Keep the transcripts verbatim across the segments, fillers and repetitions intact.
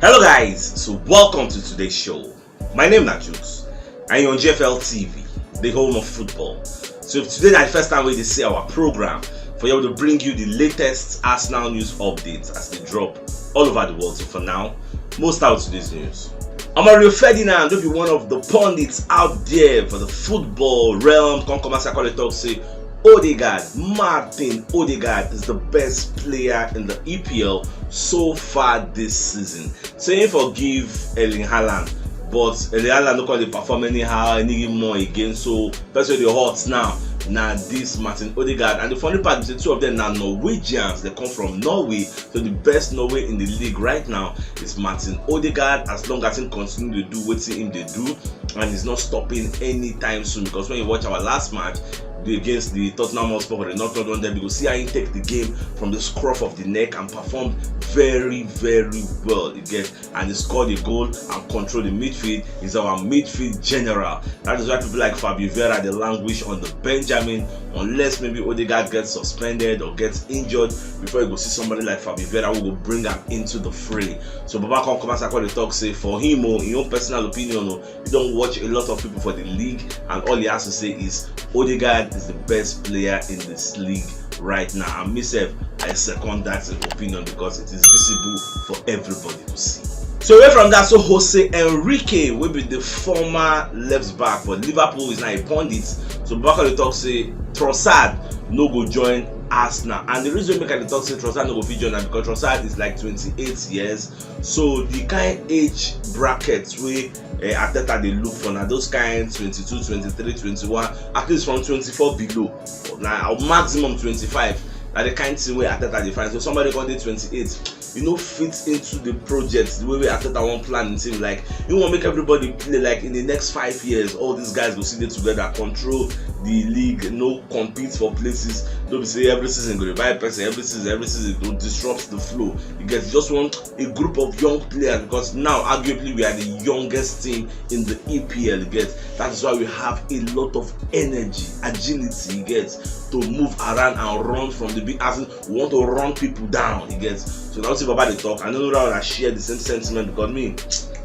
Hello guys, so welcome to today's show. My name na Jukes, and you're on G F L T V, the home of football. So if today na the first time we dey see our program, for you to bring you the latest Arsenal news updates as they drop all over the world. So for now, most out today's news. Mario Ferdinand will be one of the pundits out there for the football realm. Come come as I call it talk say Odegaard, Martin Odegaard is the best player in the E P L so far this season. Say him forgive Erling Haaland, but Erling Haaland no come dey perform anyhow anymore again. So person wey dey hot now na this Martin Odegaard, and the funny part be say two of them na Norwegians. They come from Norway, so the best Norway in the league right now is Martin Odegaard. As long as him continue to do wetin him dey do, and he's not stopping anytime soon, because when you watch our last match against the Tottenham Hotspur for the North London derby, you go see how he take the game from the scruff of the neck and performed very, very well. You get, and he scored a goal and controlled the midfield. He's our midfield general. That is why people like Fabio Vieira dey languish on the Benjamin, unless maybe Odegaard gets suspended or gets injured before you go see somebody like Fabio Vieira who go bring am into the fray. So Baba come come as I call the talk say for him, oh, in your personal opinion, oh, you don't watch a lot of people for the league, and all he has to say is Odegaard is the best player in this league right now. And myself, I second that opinion because it is visible for everybody to see. So away from that, so Jose Enrique will be the former left back for Liverpool is now a pundit. So Baba come dey talk say Trossard no go join Arsenal, and the reason make I dey talk say Trossard no go fit join na because Trossard is like twenty-eight years. So the kind age bracket wey uh, Arteta dey look for na those kind twenty-two, twenty-three, twenty-one, at least from twenty-four below. Na maximum twenty-five. Na the kind thing wey Arteta dey find. So somebody come dey twenty-eight, you no fit into the project the way wey Arteta wan plan the team. Like, you wan make everybody play like in the next five years, all these guys go sit there together, control the league, no compete for places. No be say every season go dey buy person, every season, every season go disrupt the flow. You get, just want a group of young players, because now arguably we are the youngest team in the E P L. You get, that is why we have a lot of energy, agility. You get, to move around and run from the big, as in, we want to run people down. You get, so now see Baba dey talk. I don't know how I share the same sentiment because me,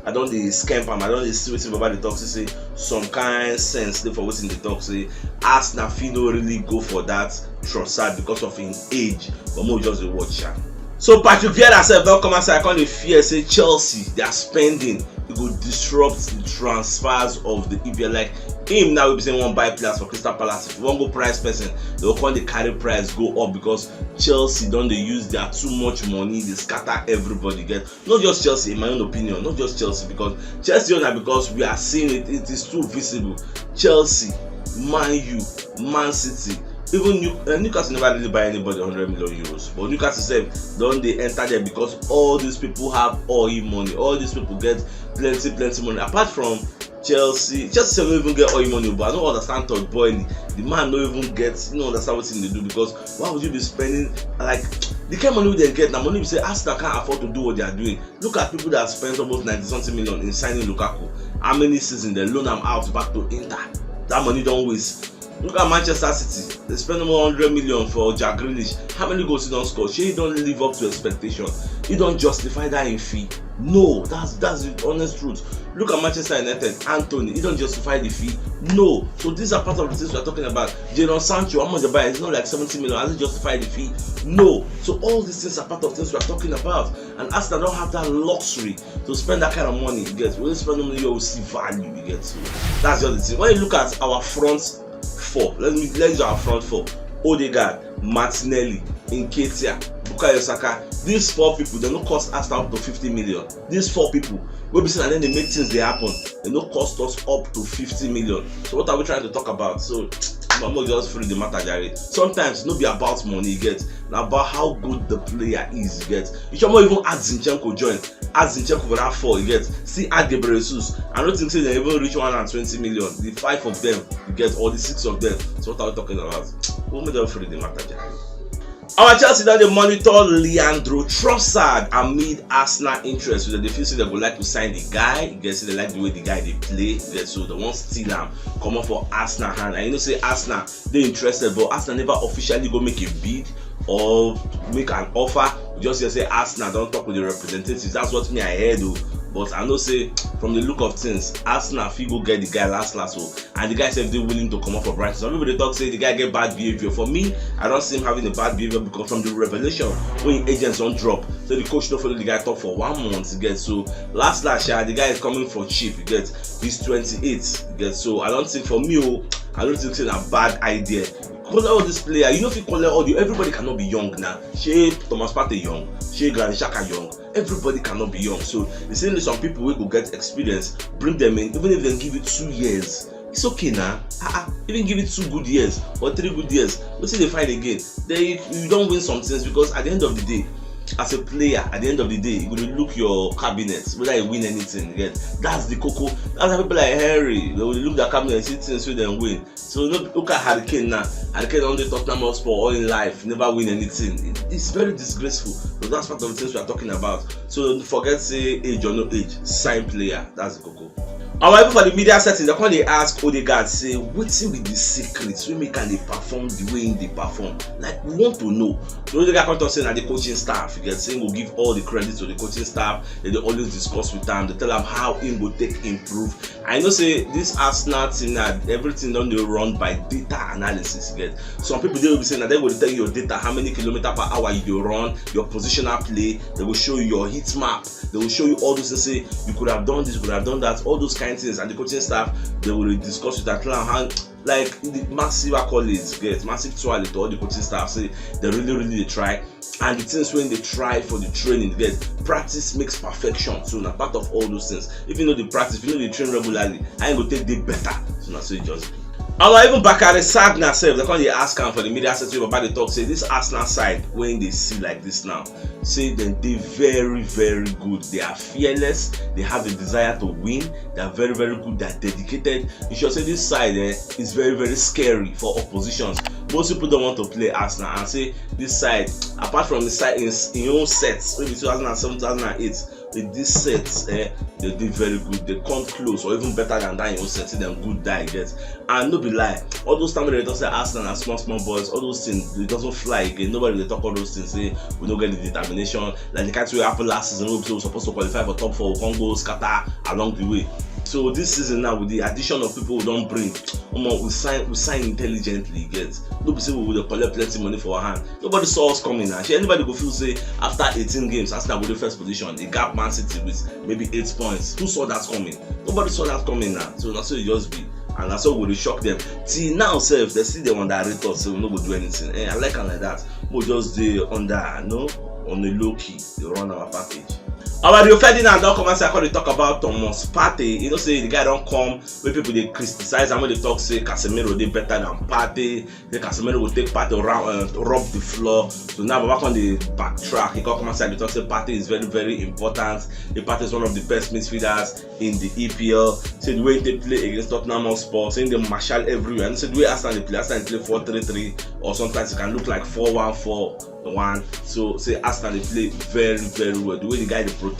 I don't dey scamp am. I don't dey see wetin Baba dey talk. Say some kind sense dey for wetin dey talk. Say Arsenal fit no really go for that Trossard because of him age, but mo just dey watch am. So Patrick Vieira sef don come outside, come dey fear say Chelsea, their spending, e go disrupt the transfers of the E P L. Like him now, we be saying one buy players for Crystal Palace. If you wan go price person, they go come dey carry price go up because Chelsea don dey use their too much money, dey scatter everybody. Get, not just Chelsea, in my own opinion, not just Chelsea, because Chelsea own na because we are seeing it, it is too visible. Chelsea, Man U, Man City, even New, uh, Newcastle never really buy anybody hundred million euros, but Newcastle sef don dey enter there because all these people have oil money. All these people get plenty, plenty money. Apart from Chelsea, Chelsea sef no even get oil money, but I don't understand Todd Boehly. The man no even get, you know, understand what he dey do, because why would you be spending, like, the kind of money they get? Now money we say Arsenal can't afford to do what they are doing. Look at people that spend almost ninety something million in signing Lukaku. How many seasons they loan am out back to Inter? That money don't waste. Look at Manchester City. They spend almost hundred million for Jack Grealish. How many goals he don't score? Shey he don't live up to expectation? He don't justify that in fee? No, that's that's the honest truth. Look at Manchester United. Anthony, he don't justify the fee? No. So these are part of the things we're talking about. Jadon Sancho, how much they buy? It's not like seventy million. Has he justified the fee? No. So all these things are part of things we're talking about. And Arsenal don't have that luxury to spend that kind of money. You get, we spend money, you will see value. You get, so that's just the thing. When you look at our front four, let me let's do our front four: Odegaard, Martinelli, Nketiah, Bukayo Saka. These four people, they no cost us up to fifty million. These four people, we be saying, and then they make things they happen. They no cost us up to fifty million. So what are we trying to talk about? So Mama just free the matter, Jerry. Sometimes no be about money, you get, na about how good the player is, you get. You should not even add Zinchenko join. Add Zinchenko for that four, you get. See, add Gabriel Jesus. I don't think say they even reach one hundred twenty million. The five of them, you get, or the six of them. So what are we talking about? We'll make them free the matter, Jerry. Our Chelsea now they monitor Leandro Trossard amid Arsenal interest. So they feel say they go like to sign the guy. You get, say they like the way the guy they play. You get, so they want steal him, come up for Arsenal hand. And you know say Arsenal they interested, but Arsenal never officially go make a bid or make an offer Just hear say Arsenal don talk with the representatives. That's what me I heard o. But I know say from the look of things, Arsenal fit go get the guy last last o. And the guy sef dey willing to comot for Brighton. Some people dey talk say the guy get bad behaviour. For me, I don see him having a bad behaviour because from the revelation wey him agents don drop, say the coach no follow the guy talk for one month, you get. So last last sha, the guy is coming for cheap, you get. He's twenty-eight, you get. So I don't think, for me o, I don't think say na bad idea. Collect all this player, you no fit collect all the, everybody cannot be young now. Shey Thomas Partey young? Shey Granit Xhaka young? Everybody cannot be young. So e say some people wey go get experience, bring them in, even if dem give you two years, it's okay na. Ah ah, even give it two good years or three good years, wetin dey find again? Then you, you don win some things, because at the end of the day, as a player, at the end of the day, you go dey look your cabinet whether you win anything, you get. That's the koko. That's why people like Henry, they will look their cabinet, see things wey dem win. So no, look at Harry Kane now. Harry Kane don dey Tottenham Hotspur all in life, never win anything. It, it's very disgraceful. But that's part of the things we are talking about. So forget say age or no age, sign player. That's the koko. However, for the media setting, they come dey ask Odegaard say, wetin be the secret wey make am dey perform the way he dey perform? Like, we want to know. So Odegaard come talk say na the coaching staff. You get, say he go give all the credit to the coaching staff. They dey always discuss with am. They tell am how he go take improve. I know say this Arsenal team now, everything don dey run by data analysis. You get, some people dey will be say na dem go dey tell you your data, how many kilometer per hour you dey run, your positional play. They go show you your heat map. They will show you all those things. Say you could have done this, you could have done that, all those kind of things. And the coaching staff, they will discuss with that plan how, like the massive accolades, get massive toilet to all the coaching staff. Say they really, really dey try. And the things wey they try for the training, get, practice makes perfection. So na part of all those things. If you know the practice, if you know the train regularly, how you go take dey better? So na so e just be. Omo, even Bakary Sagna sef, they come dey ask am for the media setting, Baba dey talk say this Arsenal side wey dey see like this now, say dem dey very, very good. They are fearless. They have the desire to win. They are very, very good. They are dedicated. You should say this side, eh, is very, very scary for oppositions. Most people don't want to play Arsenal and say this side, apart from the side in, in own sets, maybe two thousand and seven, two thousand and eight, with this set, eh, they dey very good. They come close or even better than that in own set. Say dem good die, get. And no be lie, all those time wey they talk say Arsenal na small small boys, all those things, it doesn't fly again. Nobody dey talk all those things. Say we no get the determination, like the kind thing wey happen last season, wey we say we supposed to qualify for top four, we come go scatter along the way. So this season now, with the addition of people we don bring, omo, we sign, we sign intelligently, get. No be say we dey collect plenty money for our hand. Nobody saw us coming now. Shey anybody go feel say after eighteen games, Arsenal go dey first position, e gap Man City with maybe eight points? Who saw that coming? Nobody saw that coming now. So na so e just be. And na so we dey shock them. Till now sef, they still dey underrate us, say we no go do anything. Eh, I like am like that. We just dey under, no, on a low key, dey run our package. Our Rio Ferdinand don come outside, come dey talk about Thomas Partey. You know say the guy don come, wey people dey criticize am, wey dey talk say Casemiro dey better than Partey. Say Casemiro go take Partey around, uh, rub the floor. So now Baba come dey backtrack. He come come outside, dey talk say Partey is very, very important. Say Partey is one of the best midfielders in the E P L. Say the way they play against Tottenham Hotspur, say they marshal everywhere. And say the way Arsenal dey play, Arsenal dey play four three three, or sometimes it can look like four one four one. So say Arsenal dey play very, very well. The way the guy dey protect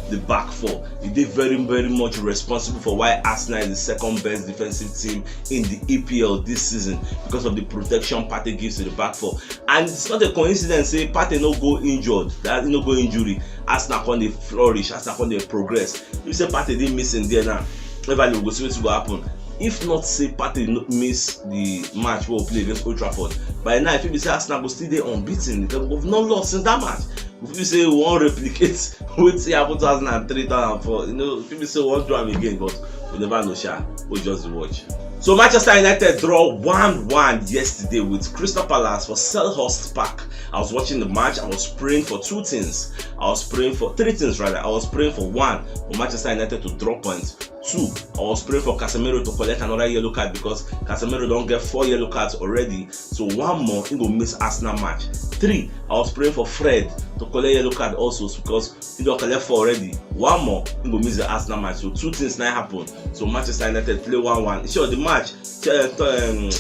the back four, he dey very, very much responsible for why Arsenal is the second best defensive team in the E P L this season, because of the protection Partey gives to the back four. And it's not a coincidence say Partey no go injured, that he no go injury, Arsenal come dey flourish, Arsenal come dey progress. You say Partey dey missing there now, eventually we go see wetin go happen. If not say Partey no, miss the match wey we play against Old Trafford, by now e fit be say Arsenal go still dey unbeaten. They go have not lost since that match. We fit say we wan replicate wetin happen two thousand and three, two thousand and four. You know, e fit be say we wan do am again, but we never know sha. We just dey watch. So Manchester United draw one one yesterday with Crystal Palace for Selhurst Park. I was watching the match. I was praying for two things. I was praying for three things rather. I was praying for one, for Manchester United to drop points. Two, I was praying for Casemiro to collect another yellow card, because Casemiro don get four yellow cards already. So one more, he go miss Arsenal match. Three, I was praying for Fred to collect yellow card also, because he don collect four already. One more, he go miss the Arsenal match. So two things now happen. So Manchester United play one one. Sure, the match, um,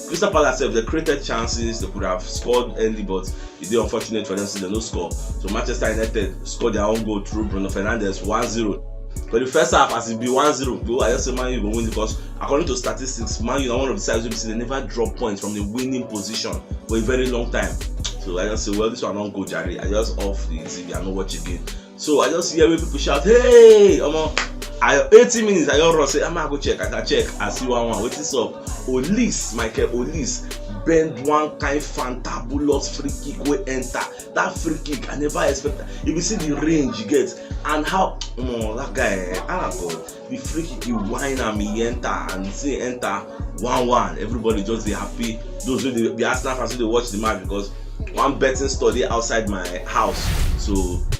Crystal Palace sef, they created chances, they could have scored early, but e dey unfortunate for them say they no score. So Manchester United scored their own goal through Bruno Fernandes, one zero. For the first half, as e be one zero, go, I just say Man U go win, because according to statistics, Man U na one of the sides wey be say they never drop points from the winning position for a very long time. So I just say, well, this one don go jare. I just off the T V, I no watch again. So I just hear wey people shout, "Hey, omo!" I eighty minutes, I just run say, "Am I go check?" I can check. I see one one. Wetin sup? Olise, Michael Olise bend one kind fantabulous free kick wey enter. That free kick, I never expect that. If you see the range you get and how, omo, that guy, eh, ah, God, the free kick, he whine am, he enter, and say enter one one. Everybody just dey happy. Those wey dey, the Arsenal fans wey dey watch the match, because one betting store dey outside my house, so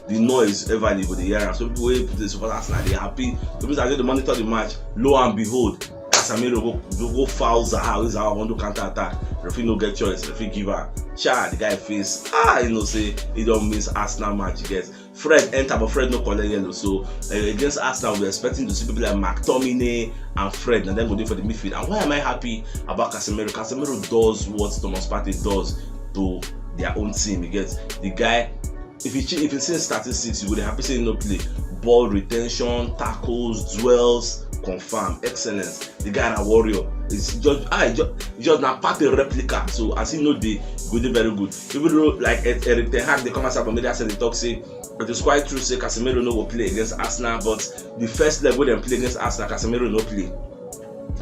the noise everly go dey hear am. So people wey dey support Arsenal dey happy. So people as dey monitor the match, lo and behold, Casemiro go go, go foul Zaha, wey Zaha wan do counter attack. Referee no get choice, referee give am. Cha, the guy face, ah, you know say he don miss Arsenal match. You get Fred enter, but Fred no collect yellow. So uh, against Arsenal, we're expecting to see people like McTominay and Fred, and then go there for the midfield. And why am I happy about Casemiro? Casemiro does what Thomas Partey does to their own team. You get the guy. If you che- if you see statistics, you would happy say no play. Ball retention, tackles, duels, confirm, excellence. The guy na warrior. It's just ah, just, just na Partey replica. So as he no dey, go dey very good. Even though like Eric Ten Hag dey come outside for media, say dey talk say it is quite true say Casemiro no go play against Arsenal, but the first leg wey dem play against Arsenal, Casemiro no play.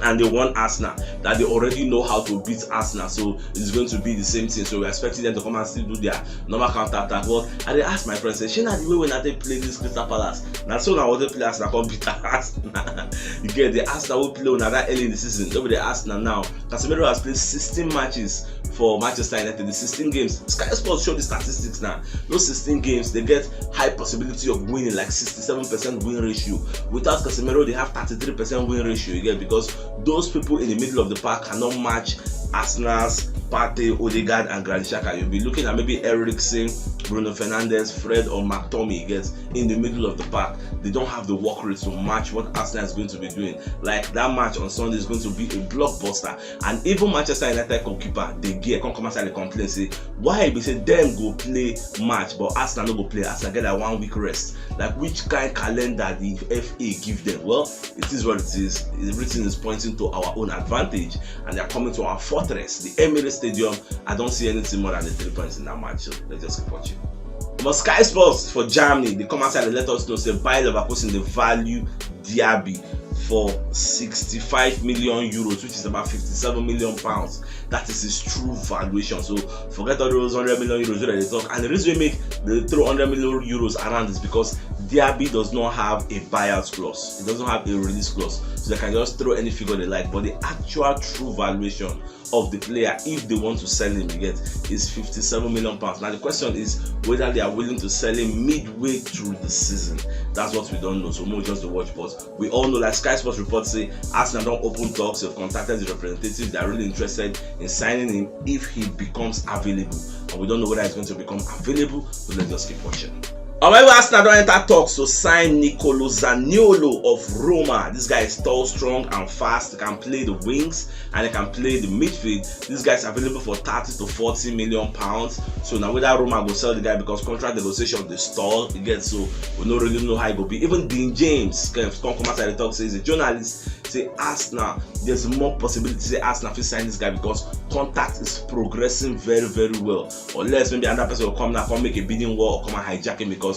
And they won Arsenal, that they already know how to beat Arsenal, so it's going to be the same thing. So we're expecting them to come and still do their normal counter attack. But I dey ask my friend, say, "Shey na the way wey una take play this Crystal Palace? Na so una wan take play Arsenal come beat Arsenal?" You get the Arsenal wey play una that early in the season. No be the Arsenal now. Casemiro has played sixteen matches for Manchester United, the sixteen games. Sky Sports show the statistics now. Those sixteen games, they get high possibility of winning, like sixty-seven percent win ratio. Without Casemiro, they have thirty-three percent win ratio. You get, because those people in the middle of the park cannot match Arsenal's Partey, Odegaard, and Granit Xhaka. You'll be looking at maybe Eriksen, Bruno Fernandes, Fred, or McTominay. You get, in the middle of the park, they don't have the work rate to match what Arsenal is going to be doing. Like that match on Sunday is going to be a blockbuster. And even Manchester United goalkeeper, De Gea, come come outside dey complain say why e be say dem go play match but Arsenal no go play. Arsenal get like one week rest. Like, which kind calendar the F A give them? Well, it is what it is. Everything is pointing to our own advantage, and they are coming to our fortress, the Emirates Stadium. I don't see anything more than the three points in that match. So let's just keep watching. But Sky Sports for Germany, they come outside and let us know say Bayer Leverkusen dey value Diaby for sixty-five million euros, which is about fifty-seven million pounds. That is his true valuation. So forget all those hundred million euros that they talk. And the reason we make the throw hundred million euros around is because Diaby does not have a buyout clause. It doesn't have a release clause. So they can just throw any figure they like. But the actual true valuation of the player, if they want to sell him, you get, is fifty-seven million pounds. Now the question is whether they are willing to sell him midway through the season. That's what we don't know. So we'll just watch. But we all know, like Sky Sports report say, Arsenal don open talks. They've contacted the representatives. They are really interested in signing him if he becomes available. And we don't know whether he's going to become available. So let's just keep watching. However, Arsenal don enter talks to sign Nicolo Zaniolo of Roma. This guy is tall, strong, and fast. He can play the wings and he can play the midfield. This guy is available for thirty to forty million pounds. So now whether Roma go sell the guy because contract negotiation dey stall, you get, so we no really know how e go be. Even Dean James come come outside dey talk say he's a journalist. Say Arsenal, there's more possibility say Arsenal fit sign this guy because contact is progressing very, very well. Unless maybe another person will come now, come make a bidding war or come and hijack him, because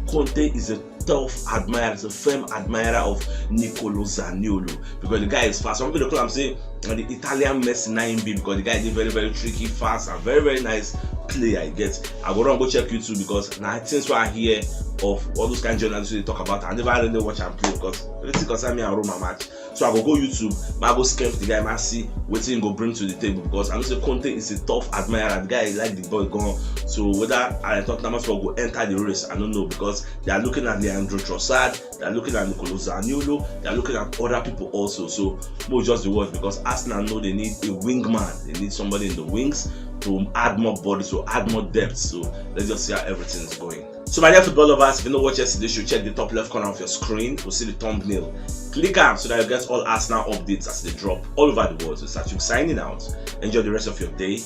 Conte is a tough admirer, is a firm admirer of Nicolo Zaniolo because the guy is fast. Some people dey call am say na the Italian Messi na him be, because the guy dey very, very tricky, fast, and very, very nice player. I get. I go run go check YouTube because na things wey I hear of all those kind of journalists wey dey talk about. I never really watch am play because wetin concern me and Roma match. So I go go YouTube, ma go scamp the guy, ma see wetin he go bring to the table, because I know say Conte is a tough admirer. The guy like the boy gone. So whether uh, Tottenham Hotspur go enter the race, I don't know, because they are looking at Leandro Trossard, they are looking at Nicolo Zaniolo, they are looking at other people also. So more just the watch, because Arsenal know they need a wingman. They need somebody in the wings to add more bodies, to add more depth. So let's just see how everything is going. So my dear football lovers, if you no watch yesterday show, check the top left corner of your screen. You'll see the thumbnail. Click am so that you get all Arsenal updates as they drop all over the world. So Sachuk signing out. Enjoy the rest of your day.